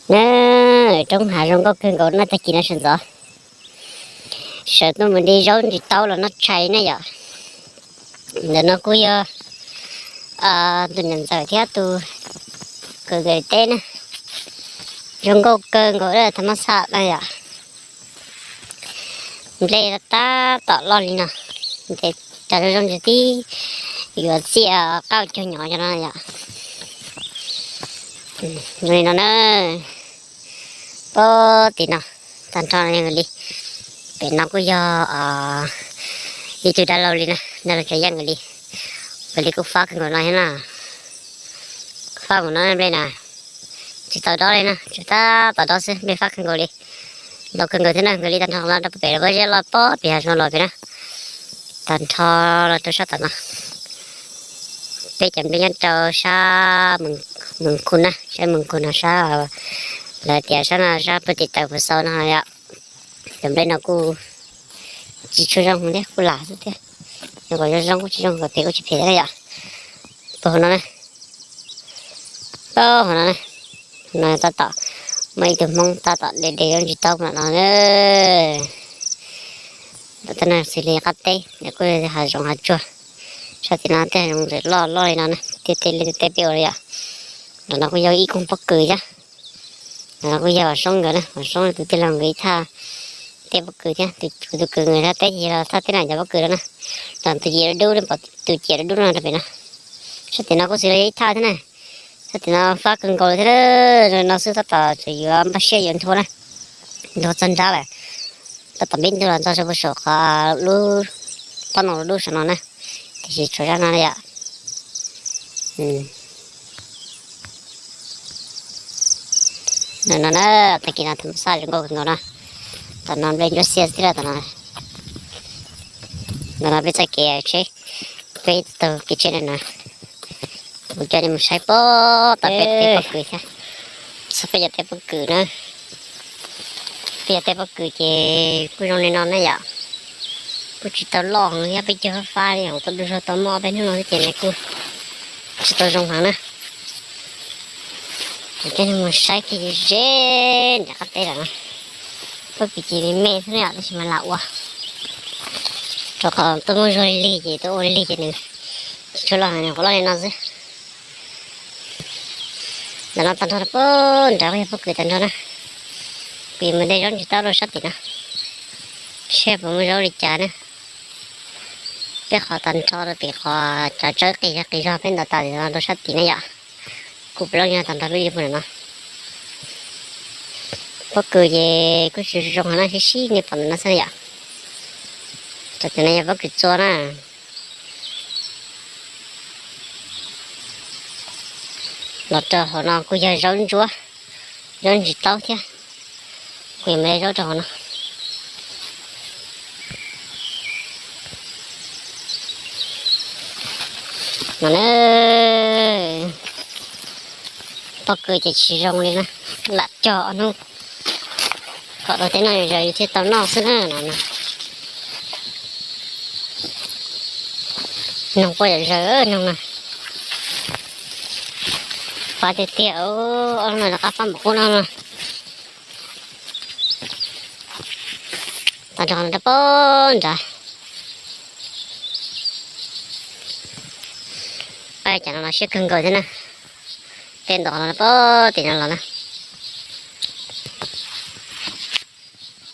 Na, roob hav zoo nkauj kawg nkaus na, tag kis no sawv ntxov sawv tuaj mus de zaub ntsis taub los noj tshais na yom. Ntawm no kuj yog tus niam ntxawm thiab tus kwv teb na. Zoo nkauj kawg nkaus, thas mas xaj na yom. Nplej tab tom loj li no, ntes cas zoo zoo tib yuav txiaj qab caug nyob cov no yom. Li no na, pab tim no tag nrho li. Pem no kuj yog ib tug dab laug li na, dab laug cov yeej li, ua li kuj fab kawg nkaus no thiab na. Fab nkaus no nplej na, tsis tau dob li na, tsuas tab tom dob xwb, nplej fab kawg nkaus li. Ntau kawg nkaus thiab na, nkaus li tag nrho no rau pem los pob zeb loj pob pem hav zoov los pem na. Tag nrho los rau sab tom no, peb cov nplej nyob rau sab Moos Khu na, sab Moos Khu no sab lawv tias sab no sab pem tim taw Phuv Xau no yom. Cov nplej no kuj tsis tshua zoo thiab, kuj lam xwb thiab. Yog kom zoo zoo kuj tsis zoo, kom phem kuj tsis phem thiab yom. Puag hauv no na, puag hauv no na, no tab tom muaj ib tug Hmoob tab tom de de zaub ntsis taub no no na. Tab tom xws li qab teb es kuj hav zoov hav tsuag. Sab tim no tej hav zoov loj loj li no na, tej tej li tej peb ua li yom. Ntawm no kuj yog ib koog pob kws thiab. Ntawm no kuj yog Vam Soob nkawd na, Vam Soob tus tij laug nkawd ib thaj teb pob kws thiab, kuv tus kwv nkawd thaj teb ces yog thaj teb na cov pob kws no na. Ntawm tus ciam dub dub, pom tus ciam dub dub no rau pem no. Sab tim no kuj xws li ib thaj thiab na. Sab tim no fab kawg nkaus li thiab, no xwb tab tom tseem yuav npaj siab yuav nthua na, nthua txog nrab lawm. Tab tom pib nthua los txog saum puag saum qhov lub pob no dub saum no na, tiam sis tshuav zaj no yom. No no na, tag kis no thas mas xaj zoo nkauj kawg nkaus no. Tom no nplej ntsuab xiab thiab tom no. Ntawm no peb txoj kev tsheb, peb taug kev tsheb no na. Kuv coj nej mus saib pob, tom peb tej pob kws thiab. Txog peb cov tej pob kws na. Peb cov tej pob kws ces kuj zoo li no na yom. Kuj tsis tau loj heev thiab, peb cog fab fab li os, tau du zog tau muaj ob peb hnub no xwb ces nws kuj tsis tau zoo heev na. Kuv coj nej mus saib kiag ze nram qab teb lawm na. Pob kws ces me me xwb na yom, tab sis mas lam ua, rau qhov tuaj muaj zog lig lig ces tuaj ua lig lig ces nws tsis tshua loj heev, nws kuj loj li no xwb. Ntawm no tag nrho rau pem nrad kuj yog pob kws tag nrho na. Kuv yuav mus de zaub ntsis taub rau sab tim no, seb puas muaj zaub li cas na. Peb qhov tag nrho rau pem qhov tsav tsawb qis zog qis zog peb ntaus tas tim no rau sab tim na yom. Kuj peb lub yog tag nrho peb li puag nram no. Pob kws ces kuj tsis zoo heev na, sib sib nej pom ntawm no xwb yom. Tam sim no yog pob kws txua na. Los rau hauv no kuj yog zaub ntsuab, zaub ntsis taub thiab. Kuv yuav mus de zaub rau hauv no. No na, pob kws ces tsis zoo li na, lam cog ob hnub kom rau teb noj zom zaws thiaj tau noj xwb na no. Noog quaj zom zaws noog na. Fab tiag tiag, ob hnub no rov qab fab npaum qub no na. Tag nrho no rau pem nrad. Pab cov no los siab kawg nkaus thiab na. Tej nto no pab tim no los na.